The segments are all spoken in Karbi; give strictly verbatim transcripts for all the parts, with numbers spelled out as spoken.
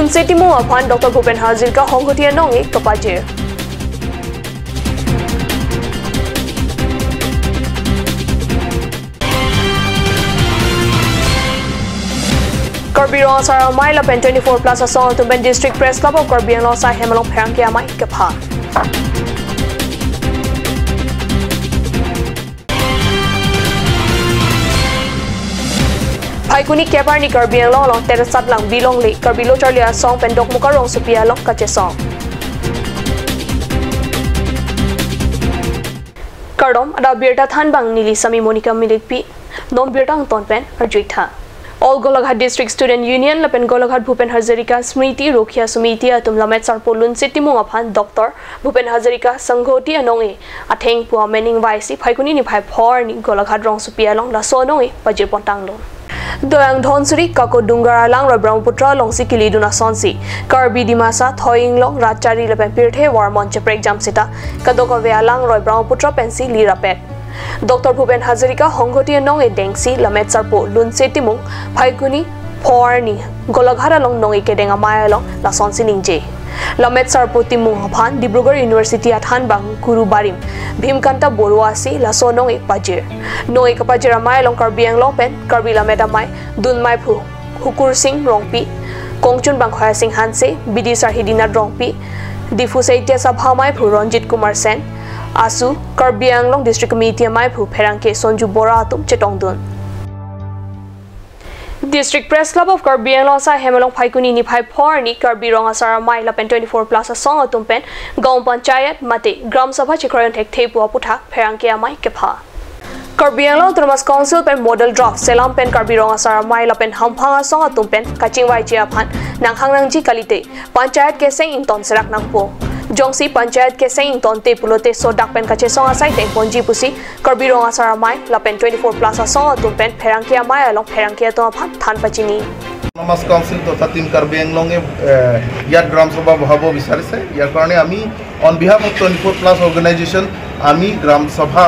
Lunse Timung aphan Doctor Bhupen Hazarika Songhoti anong-e kapajir. Karbi Rong Asar Amei lapen twenty-four plus asong atum pen District Press Club of Karbi Anglong asaihem along pherangke amei kepha. Phaikuni kep arni Karbi Anglong along tet asatlang bilongle Karbi Lo Charli Asong pen Dokmoka Rongsopi along kachesong. Kardom, adap birta thanbang neli Sami Monica Militpi. Non birta angton pen arjuik tha. All Golaghat District Student Union lapen Golaghat Bhupen Hazarika Smriti Rokhiya Samiti atum Lammet Sarpo Lunse Timung aphan Doctor Bhupen Hazarika Songhoti anong-e atheng pu amening vaisi Phaikuni niphai phor arni Golaghat Rongsopi along laso anong-e pajir pontanglo. Doyang Dhonsiri Kako Dungar alang roi Brahmaputra alongsi kelidun asonsi Karbi Dimasa, Thoi Inglong, Ratchari lapen pirthe Varmon cheprek jam seta kadokave alang roi Brahmaputra pensi li rapet. Doctor Bhupen Hazarika Songhoti anong-e dengsi Lammet Sarpo Lunse Timung Phaikuni phor arni Golaghat along nong-e kedeng amei along lasonsi ningje. Lammet Sarpo Timung aphan Dibrugarh University athanbang guru barim Bhimkanta Baruah si laso anong-e pajir. Nong-e kapajir amei along Karbi Anglong pen Karbi Lammet Amei dunmeiphu Hukur Sing Rongpi, Kongchunbang Khoya Sing Hanse, Bidisar Hidinath Rongpi, Diphu Sahitya Sabha ameiphu Ranjit Kumar Sen, asu Karbi Anglong District Committee ameiphu pherangke Sonju Bora atum chetongdun. District Press Club of Karbi Anglong asaihem along Phaikuni niphai phor arni Karbi Rong Asar Amei lapen twenty-four plus asong atum pen Gaon Panchayat mate Gram Sabha chekroidun thekthe pu aputhak pherangke amei kepha. Karbi Anglong Autonomous Council pen model draft selam pen Karbi Rong Asar Amei lapen hamphang asong atum pen kachingvaiji aphan nanghang nangji kalite Panchayat keseng ington serak nangpo. Jongsi Panchayat keseng ingtonte pulote sodak pen kachesong asai tengponji pusi Karbi Rong Asar Amei lapen twenty-four plus asong atum pen pherangke amei along pherangke atum aphan than pachini. Autonomous council তথা টিম কাৰ্বি আংলঙে, এ, ইয়াত গ্ৰাম সভা বহাব বিচাৰিছে। ইয়াৰ কাৰণে আমি on behalf of twenty four plus organisation আমি গ্ৰাম সভা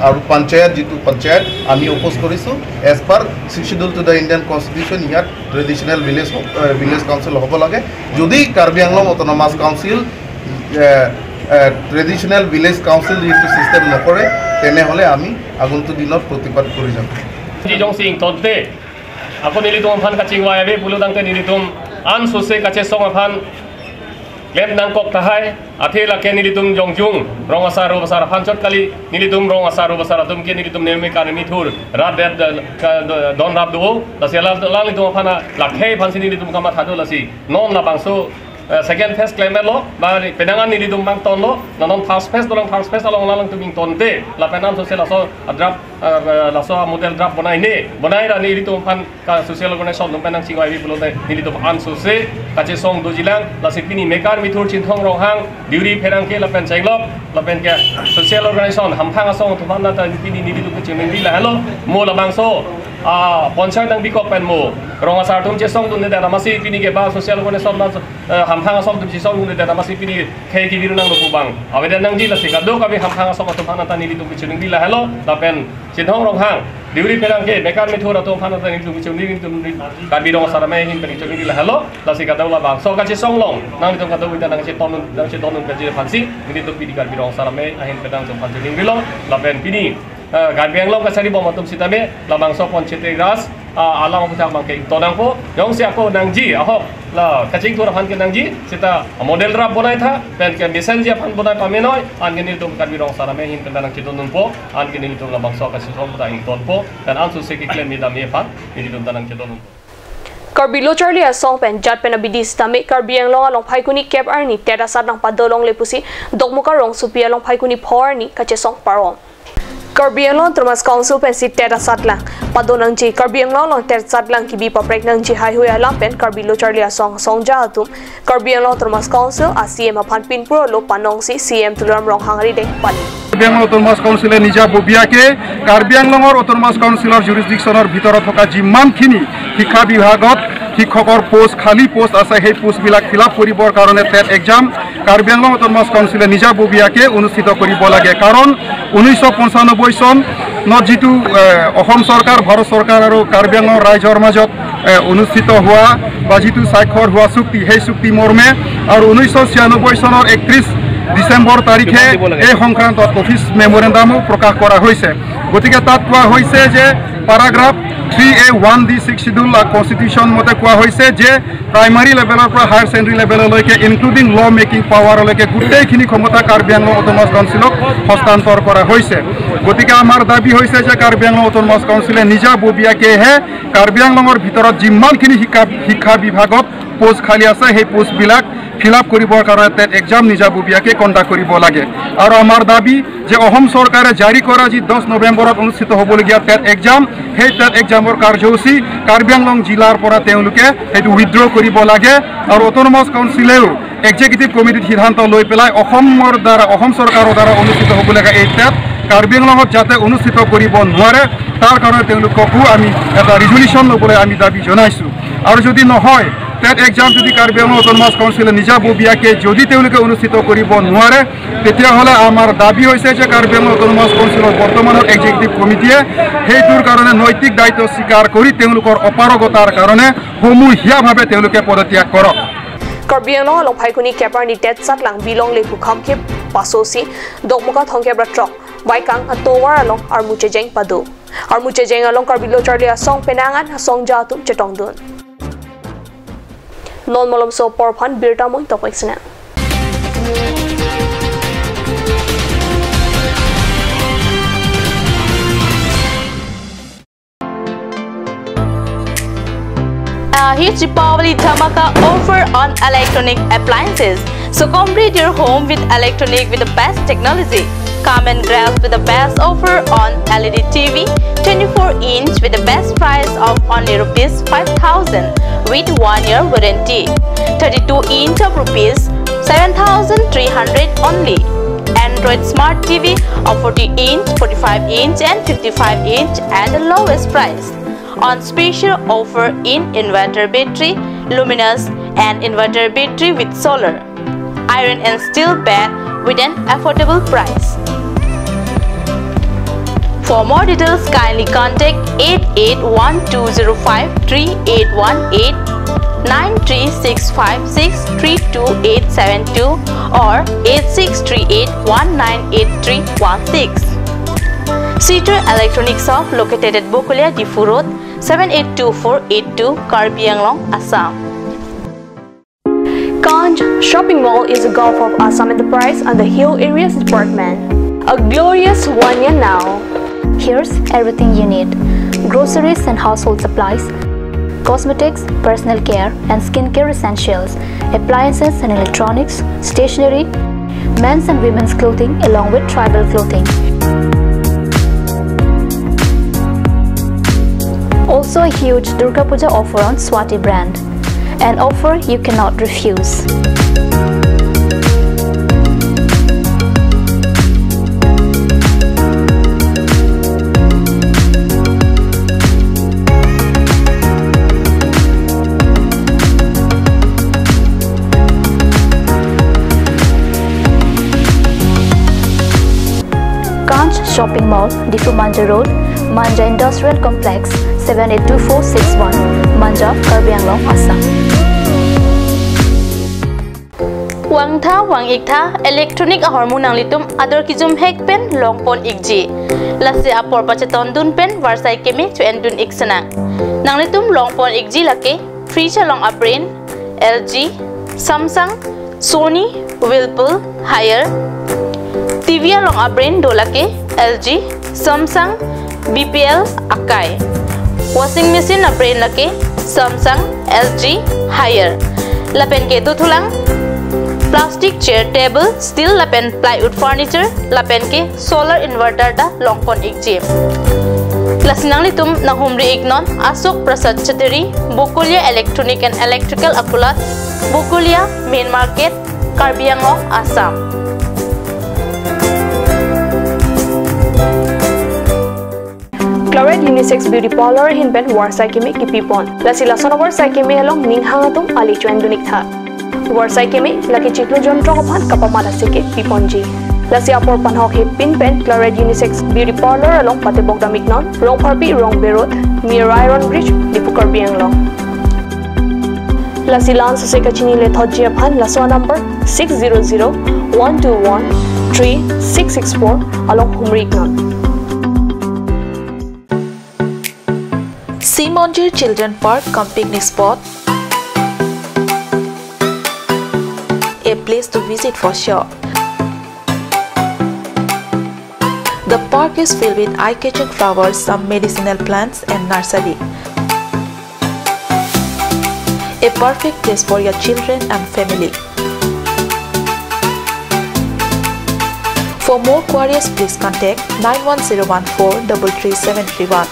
আৰু পঞ্চায়ত, যিটো পঞ্চায়ত আমি অপ'জ কৰিছোঁ। As per six schedule to the Indian constitution ইয়াত ট্ৰেডিশ্যনেল ভিলেজ হ-, এ, ভিলেজ কাউন্সিল হ'ব লাগে। যদি কাৰ্বি আংলং অট'নমাছ কাউন্সিল, এ, এ, ট্ৰেডিশ্যনেল ভিলেজ কাউন্সিল যিটো ছিষ্টেম নকৰে, তেনেহ'লে আমি আগন্তুক দিনত প্ৰতিবাদ কৰি যাম। Jongsi ingtonte, ako nelitum aphan kachingvai ave pulo tangte nelitum ansose kachesong aphan klem nangkok tahai, athe lake nelitum jongjung rong asar ro asar aphan chot kali, nelitum rong asar ro asar atum ke nelitum neme kanemi thur rat det, eh, ka, don rap do, lasi la, la nelitum aphan lakhei aphansi nelitum kamatha do lasi. Non labangso, eh, second phase klemlo, ba penang an nelitum bang tonlo, non first phase dolang, first phase along alangtum ingtonte, lapen ansose laso a draft, eh, laso model draft bonaine, bonai ra nelitum aphan ka social organization atum pen nangchingvai ave pulote nelitum ansose kachesong dojilang, lasi pini mekar mithur Chinthong Ronghang, Deuri pherangke lapen chenglok, lapen ke social organization hamphang asong atum aphan nata pini nelitum kachiningri lahelo, mo labangso, ah, panchayat nangbikok pen mo rong asar atum chesongdunde amatsi pini ke ba social organization na, eh, hamphang asong atum chesongdunde amatsi pini khei kebi ru nanglo pu bang avedetnangji, lasi kadokave hamphang asong atum aphan nata nelitum kachiningri lahelo, lapen Chinthong Ronghang, Deuri pherangke, mekar mithur atum aphan nata nelitum kachiningri, nelitum Karbi Rong Asar Amei ahin pen kachiningri lahelo, lasi kadokave labangso kachesong along nanglitum kadokave ta nangchetondun, nangchetondun kaji aphansi nelitum pini Karbi Rong Asar Amei ahin pen nangtum aphan chiningrilo, lapen pini, eh, Karbi Anglong kachari bom atum sitame labangso Panchayati Raj, ah, alam aputhak abang ke ington nangpo. Jongsi ako nangji ahok la kachingthur aphan ke nangji, seta model draft bonai tha, pen ke mesenji aphan bonai pamenoi, anke nelitum Karbi Rong Asar Amei ahin pen nangchetondunpo, anke nelitum labangso kachesong ta ingtonpo, pen ansose keklem me dam aphan nelitum ta nangchetondunpo. Karbi Lo Charli Asong pen jat pen abidi sitame Karbi Anglong along Phaikuni kep arni tet asatlang padolongle pusi Dokmoka Rongsopi along Phaikuni phor arni kachesong parom. Karbi Anglong Autonomous Council pensi tet asatlang padonangji, Karbi Anglong along tet asatlang kebi paprek nangji haihui alam pen Karbi Lo Charli Asong asongja atum Karbi Anglong Autonomous Council a C E M aphan pinpur alo panongsi C E M Tuliram Ronghang arideng pali. Karbi Anglong autonomous কাউন্সিলে নিজা ববীয়াকে কাৰ্বি আংলঙৰ অট'নমাছ কাউন্সিলৰ জুৰিছডিকশ্যনৰ ভিতৰত থকা যিমানখিনি শিক্ষা বিভাগত শিক্ষকৰ পোষ্ট, খালী পোষ্ট আছে, সেই পোষ্টবিলাক ফিল আপ কৰিবৰ কাৰণে TET exam Karbi Anglong autonomous কাউন্সিলে নিজা ববীয়াকে অনুষ্ঠিত কৰিব লাগে। কাৰণ ঊনৈছশ পঁচানব্বৈ চনত যিটো, এ, অসম চৰকাৰ, ভাৰত চৰকাৰ আৰু কাৰ্বি আংলং ৰাইজৰ মাজত এ, অনুষ্ঠিত হোৱা বা যিটো স্বাক্ষৰ হোৱা চুক্তি, সেই চুক্তি মৰ্মে আৰু ঊনৈছশ ছিয়ানব্বৈ চনৰ একত্ৰিশ ডিচেম্বৰ তাৰিখে এই সংক্ৰান্তত অফিচ মেমৰেণ্ডামো প্ৰকাশ কৰা হৈছে। গতিকে তাত কোৱা হৈছে যে paragraph three A one D Sixth Schedule, আ, Constitution মতে কোৱা হৈছে যে প্ৰাইমাৰী লেভেলৰ পৰা হায়াৰ ছেকেণ্ডেৰী লেভেললৈকে, including law making powerলৈকে গোটেইখিনি ক্ষমতা কাৰ্বি আংলং অট'নমাছ কাউন্সিলক হস্তান্তৰ কৰা হৈছে। গতিকে আমাৰ দাবী হৈছে যে কাৰ্বি আংলং অট'নমাছ কাউন্সিলে নিজাববীয়াকেহে কাৰ্বি আংলঙৰ ভিতৰত যিমানখিনি শিক্ষা, শিক্ষা বিভাগত পোষ্ট খালী আছে, সেই পোষ্টবিলাক ফিল আপ কৰিবৰ কাৰণে টেট এক্সাম নিজাববীয়াকে কণ্ডাক্ট কৰিব লাগে। আৰু আমাৰ দাবী যে অসম চৰকাৰে জাৰি কৰা যি দহ নৱেম্বৰত অনুষ্ঠিত হ'বলগীয়া টেট এক্সাম, সেই টেট এক্সামৰ কাৰ্যসূচী কাৰ্বি আংলং জিলাৰ পৰা তেওঁলোকে সেইটো উইথড্ৰ কৰিব লাগে। আৰু অট'নমাছ কাউন্সিলেও এক্সিকিউটিভ কমিটিত সিদ্ধান্ত লৈ পেলাই অসমৰ দ্বাৰা, অসম চৰকাৰৰ দ্বাৰা অনুষ্ঠিত হ'বলগীয়া এই টেট কাৰ্বি আংলঙত যাতে অনুষ্ঠিত কৰিব নোৱাৰে, তাৰ কাৰণে তেওঁলোককো আমি এটা ৰিজলিউশ্যন ল'বলৈ আমি দাবী জনাইছোঁ। আৰু যদি নহয়, টেট এক্সাম যদি কাৰ্বি আংলং অট'নমাছ কাউন্সিলে নিজাববীয়াকে যদি তেওঁলোকে অনুষ্ঠিত কৰিব নোৱাৰে, তেতিয়াহ'লে আমাৰ দাবী হৈছে যে কাৰ্বি আংলং অট'নমাছ কাউন্সিলৰ বৰ্তমানৰ এক্সিকিউটিভ কমিটিয়ে সেইটোৰ কাৰণে নৈতিক দায়িত্ব স্বীকাৰ কৰি তেওঁলোকৰ অপাৰগতাৰ কাৰণে সমূহীয়াভাৱে তেওঁলোকে পদত্যাগ কৰক। Karbi Anglong along phaikuni kep arni tetsat lang bilong le hukham ke pasosi Dokmoka thomkep ra throk Baikang atovar along armu chejeng pado. Armu chejeng along Karbi Lo Charli Asong penang an asongja atum chetongdun. Non malomso apor aphan birta moi tokpek sena. A huge Deepavali dhamaka offer on electronic appliances. So complete your home with electronic with the best technology. Come and grab with the best offer on L E D T V, twenty-four inch with the best price of only rupees five thousand with one year warranty. Thirty-two inch of rupees seven thousand three hundred only. Android Smart T V of forty inch, forty-five inch and fifty-five inch at the lowest price. On special offer in inverter battery, luminous and inverter battery with solar, iron and steel bed with an affordable price. For more details, kindly contact eight eight one two zero five three eight one eight, nine three six five six three two eight seven two or eight six three eight one nine eight three one six. Situr Electronic Shop located at Bokolia, Diphu Road, seven eight two four eight two, Karbi Anglong, Assam. Kanch Shopping Mall is a Gulf of Assam Enterprise under Hill Areas Department. A glorious one year now. Here's everything you need: groceries and household supplies, cosmetics, personal care and skincare essentials, appliances and electronics, stationery, men's and women's clothing along with tribal clothing. Also a huge Durga Puja offer on Swati brand. An offer you cannot refuse. Kanch Shopping Mall, Diphu Manja Road, Manja Industrial Complex, seven eight two four six one, Manja, Karbi Anglong, Assam. Vangtha, vang-iktha, electronic ahormu nanglitum ador kejum hek pen longpon ikji. Lasi apor pachetondun pen varsai keme cho-endun ik senang. Nanglitum longpon ikji lake fridge along a-brand L G, Samsung, Sony, Whirlpool, Haier. T V along a-brand do lake L G, Samsung, B P L, Akai. Washing machine a-brand lake Samsung, L G, Haier. Lapen ke dothulang plastic chair, table, steel lapen plywood furniture, lapen ke solar inverter ta longpon ikji. Lasi nanglitum nanghumri iknon Ashok Prasad Chattery, Bokolia Electronic and Electrical Akulat, Bokolia Main Market, Karbi Anglong, Assam. Claret Unisex Beauty Parlor ahin pen varsai keme kipipon. Lasi lason avarsai keme along ning hang atum ale cho-endun iktha. Varsai keme lake chiklo jontro aphan kapamat aseke piponji. Lasi apor panhok hepin pen Claret Unisex Beauty Parlor along patebok dam iknon, Rongpharpi Rongbe Road, near Iron Bridge, Diphu, Karbi Anglong. Lasi la-an sose kachinilethotji aphan laso a-number six zero zero one two one three six six four along humri iknon. Simonjir Children Park cum picnic spot, a place to visit for sure. The park is filled with eye-catching flowers, some medicinal plants and nursery. A perfect place for your children and family. For more queries, please contact nine one zero one four double three seven three one,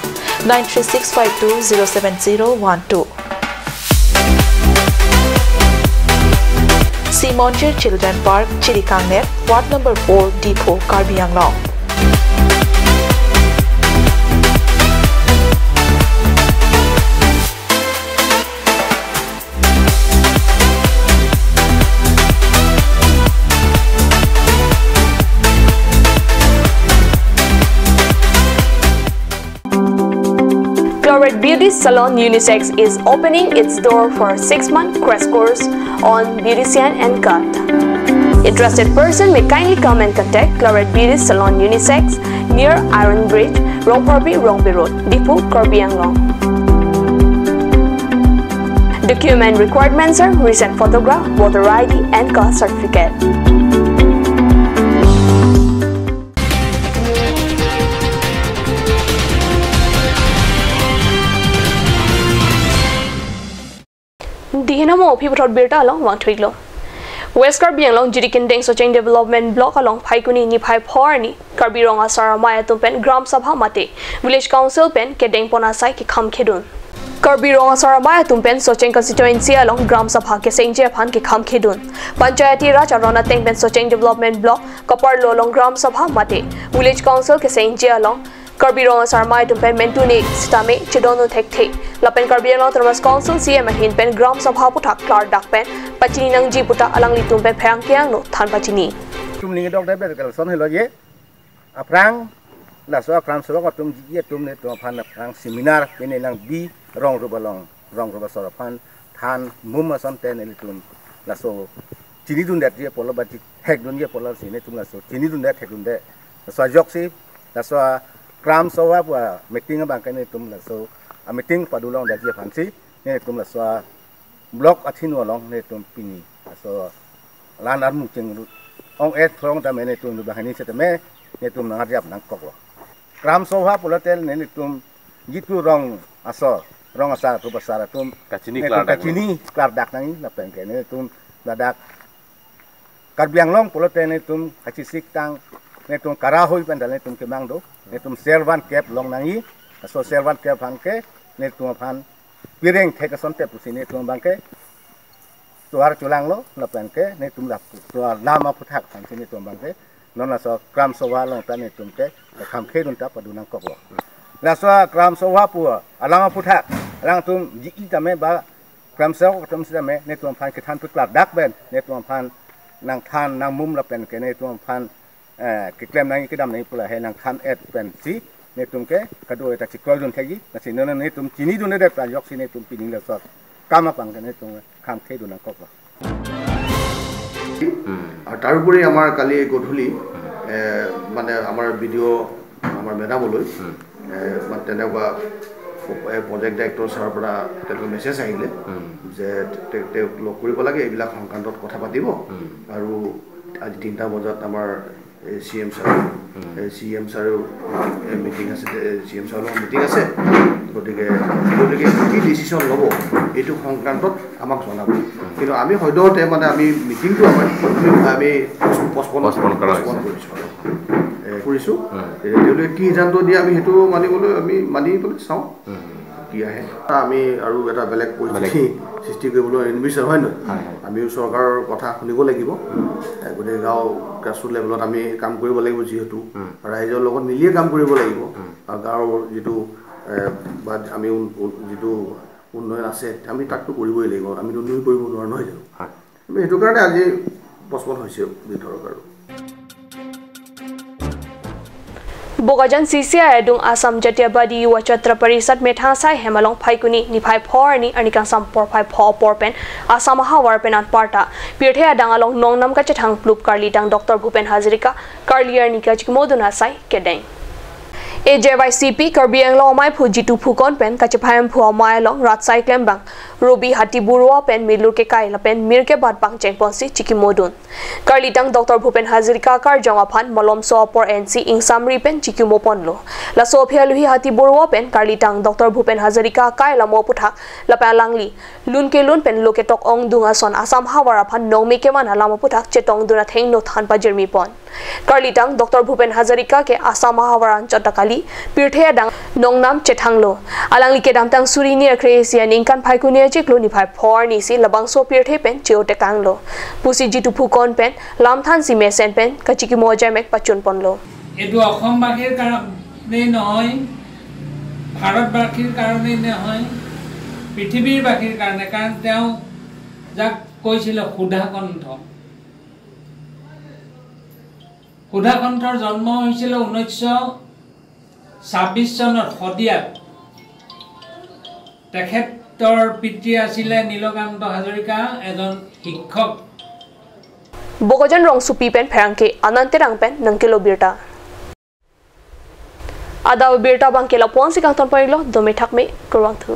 nine three six five two zero seven zero one two. Simonjir Children Park, Chirikangnet, Ward number four, Diphu, Karbi Anglong. Claret Beauty Salon Unisex is opening its door for six-month crash course on beautician and cut. Interested person may kindly come and contact Claret Beauty Salon Unisex near Iron Bridge, Rongpharpi, Rongpi Road, Diphu, Karbi Anglong. Document requirements are recent photograph, voter I D and caste certificate. Diheno mo aphi puthot birta along vangthuiklo. West Karbi Anglong Jirikindeng Socheng Development Block along Phaikuni niphai pho arni Karbi Rong Asar Amei atum pen Gram Sabha mate Village Council pen kedengpon asai kekham khedun. Karbi Rong Asar Amei atum pen Socheng constituency along Gram Sabha kesengji aphan kekham khedun. Panchayati Raj aron ateng pen Socheng Development Block kaparlo along Gram Sabha mate Village Council kesengji along Karbi Rong Asar Amei atum pen mentu ne sitame chedondun thekthe. Lapen Karbi Anglong Autonomous Council C E M ahin pen Gram Sabha aputhak klardak pen pachini nangji puta alanglitum pen pherangke angno than pachini. Tum ning dok debe kal son helo je. Aphrang laso a Gram Sabha atum ji atum netum aphan aphrang seminar pine nangbi rong rup along, rong rup asor aphan than mum ason te nelitum laso chinidundet je pulo ba thekdunde pulo si netum laso chinidunde thekdunde. Laso ajoksi laso a Gram Sabha pu a-meeting abang ke netum laso a-meeting padulongdetji aphansi netum laso a block athinu along netum pini laso lan armu cheng ong-et throng tame netum banghini setame netum nangarjap nangkoklo. Gram Sabha pulote netum jitu rong asor, rong asar, rup asar atum kachini netum klardak kachini klardak nangji lapen ke netum ladak Karbi Anglong pulote netum kachesik tang netum kara hoi pen dal netum kemang do, netum servan kep long nangji, laso servan kep aphan ke netum aphan pireng thek ason te pusi netum abang ke tovar cholanglo lapen ke netum lap tovar lam aputhak aphansi netum abang ke non laso Gram Sabha along ta netum ke kham khedun ta padun nangkoklo. Laso Gram Sabha pu alam aputhak alangtum ji-i tame ba Gram Sabha atum sitame netum aphan kethan pu klardak pen netum aphan nangthan nangmum lapen ke netum aphan eh, keklem nangji kedam nangji pu lahei nangthan-et pensi netum ke kado-eta chikroidun thekji, lasi non netum chinidundet ajoksi netum pini laso kam abang ke netum kham khedun nangkoklo. আৰু তাৰোপৰি আমাৰ কালি গধূলি এ, মানে আমাৰ B D অ' আমাৰ মেডামলৈ এ, মানে তেনেকুৱা এ, প্ৰজেক্ট ডাইৰেক্টৰ ছাৰৰ পৰা তেনেকুৱা মেছেজ আহিলে যে তে- তেওঁক লগ কৰিব লাগে, এইবিলাক সংক্ৰান্তত কথা পাতিব। আৰু আজি তিনিটা বজাত আমাৰ চি এম ছাৰ, চি এম ছাৰেও মিটিং আছে, চি এম ছাৰৰ লগত মিটিং আছে। গতিকে তেওঁলোকে কি ডিচিশ্যন ল'ব এইটো সংক্ৰান্তত আমাক জনাব। কিন্তু আমি সদ্যহতে মানে আমি মিটিংটো আমাৰ আমি পষ্টপন Postpone কৰা পষ্টপন কৰিছোঁ। এ, কৰিছোঁ। এ, তেওঁলোকে কি সিদ্ধান্ত দিয়ে আমি সেইটো মানিবলৈ আমি মানি পেলাই চাওঁ কি আহে। আমি আৰু এটা বেলেগ পৰিস্থিতি সৃষ্টি কৰিবলৈ নিবিচাৰোঁ, হয় নহয়? আমিও চৰকাৰৰ কথা শুনিব লাগিব। এ, গতিকে গাঁও গ্ৰাছৰুট লেভেলত আমি কাম কৰিব লাগিব, যিহেতু ৰাইজৰ লগত মিলিয়ে কাম কৰিব লাগিব। আৰু গাঁৱৰ যিটো এ, বা আমি উন- উন- যিটো উন্নয়ন আছে আমি তাকতো কৰিবই লাগিব, আমিতো নুই কৰিব নোৱাৰোঁ, নহয় জানো? আমি সেইটো কাৰণে আজি পষ্টপন হৈছে বুলি ধৰক আৰু। Bokajan C C I adung Assam Jatiyabadi Yuva Chhatra Parishad methang asai hem along Phaikuni niphai pho arni arni kangsam porphai pho apor pen Assam ahavar pen anparta pirthe adang along nongnam kachethang plup karlitang Doctor Bhupen Hazarika karli arni kachikimodun asai kedeng. A J Y C P Karbi Anglong amaiphu Jitu Phukon pen kachephai amphu amei along rat asai klembang Robi Hati Baruah pen milur kekai lapen mir kebat pangcheng ponsi chikimodun. Karlitang Doctor Bhupen Hazarika karjong aphan malomso apor ensi ingsamri pen chikimo ponlo. Laso aphi aluhi Hati Baruah pen karlitang Doctor Bhupen Hazarika akai alamo aphuthak lapen alangli lun kelun pen lo ketok ongdung ason Assam ahavar aphan nongme kevan alam aphuthak chetongdun athengno than pajirmi pon. Karlitang Doctor Bhupen Hazarika ke Assam ahavar anchot ta kali, pirthe adang nongnam chethanglo. Alangli kedamtang suri ni akre isi aningkan Phaikuni achiklo niphai pho arni si labangso pirthe pen che-o tekanglo pusi Jitu Phukon pen lam thansi mesen pen kachikimo ajaimek pachun ponlo. এইটো অসমবাসীৰ কাৰণেই নহয়, ভাৰতবাসীৰ কাৰণেই নহয়, পৃথিৱীৰবাসীৰ কাৰণে, কাৰণ তেওঁ যাক কৈছিলে সুধাকণ্ঠ, সুধাকণ্ঠৰ জন্ম হৈছিলে ঊনৈছশ ছাব্বিছ চনত শদিয়াত। তেখেতৰ পিতৃ আছিলে নীলকান্ত হাজৰিকা, এজন শিক্ষক। Bokajan Rongsopi pen pherangke Anand Terang pen nangkelo birta. Adap abirta abangke lapu-ansi kangton pon-iklo, dome thakme, kurvangthu.